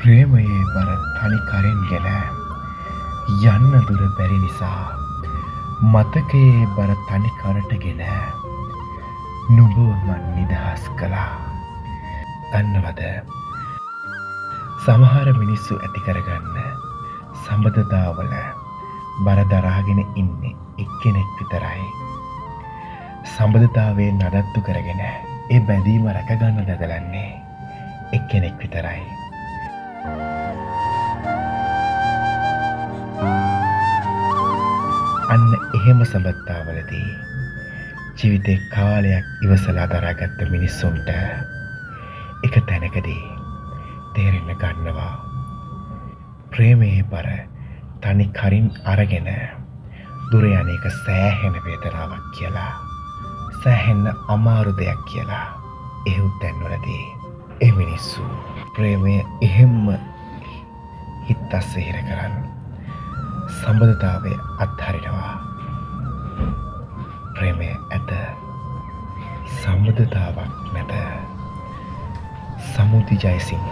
ප්‍රේමයේ බර තනි කරෙන්ගෙන යන්න දුර බැරි නිසා මතකයේ බර තනි කරටගෙන නුඹව මං නිදහස් කළා. දන්නවද, සමහර මිනිස්සු ඇති කරගන්න සබඳතාවල බර දරාගෙන ඉන්නේ එක්කෙනෙක් විතරයි. සබඳතාවයේ නඩත්තු කරගෙන ඒ බැඳීම රැකගන්න දඟලන්නේ එක්කෙනෙක් විතරයි. අන්න එහෙම සබඳතාවලදී ජීවිතේ කාලයක් ඉවසලා දරාගත්ත මිනිස්සුන්ට එක තැනකදී තේරෙන්න ගන්නවා ප්‍රේමයේ බර තනි කරින් අරගෙන දුර යන එක සෑහෙන වේදනාවක් කියලා, සෑහෙන්න අමාරු දෙයක් කියලා. එහෙව් තැන්වලදී ඒ මිනිස්සු ප්‍රේමය එහෙම්ම හිත අස්සේ හිර කරන් සබඳතාවය අත්හරිනවා. ප්‍රේමය ඇත, සබඳතාවක් නැත. සමුති ජයසිංහ.